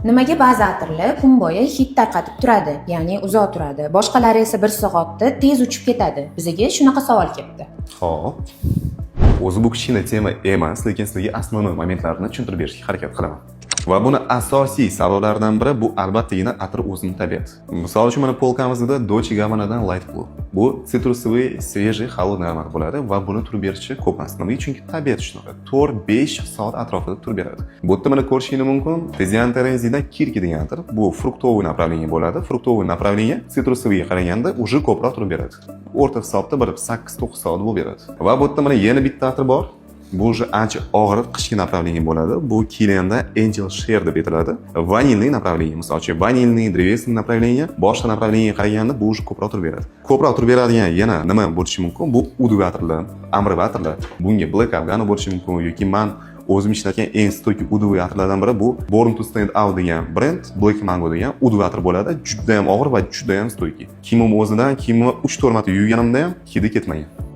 Nimaga ba'zi atirlar kun bo'yi hid tarqatib turadi, ya'ni uzoq turadi, boshqalari esa bir soatda tez uchib ketadi? Bizga shunaqa savol kelibdi. Xo'p. O'zi bu kichkina tema emas, lekin sizlarga основной momentlarini tushuntirib berishga harakat qilaman. Va buni asosiy sabablaridan biri bu, albattagina, atir o'zining tabiati. Misol uchun, mana polkamizda Dolce Gabbanadan Light Blue. Bu цитрусовый, свежий, холодный аромат bo'ladi va buni turib berishi ko'p emas. Nimaga? Chunki tabiat shunaqa. 4-5 soat atrofida turib beradi. Bu yerda mana ko'rishingiz mumkin, Tiziana Terenzidan Kirki degan atir. Bu фруктовый направление bo'ladi. Фруктовый направление цитрусовый ga qaraganda уже ko'proq turib beradi. O'rta hisobda bir 8-9 soat bo'lib beradi. Va bu yerda mana yana bitta atir bor. Bu уже ancha og'ir qishki направление bo'ladi. Bu Kilian'da Angel Share deb aytiladi. Ванильный направление, misol uchun, ванильный, древесный направление, boshqa направление ga qaraganda bu уже ko'proq turib beradi. Ko'proq turib beradigan yana nima bo'lishi mumkin? Bu удовый atirlar, амбровый atirlar. Bunga Black Afgano bo'lishi mumkin yoki man o'zim ishlatgan eng стойкий удовый atirlardan biri bu Born to Stand Out degan brend, Black Mango degan удовый atir bo'ladi. Juda ham og'ir va juda ham стойкий. Kiyimim o'zidan kiyimimni 3-4 marta yuvganimda ham hidi ketmagan.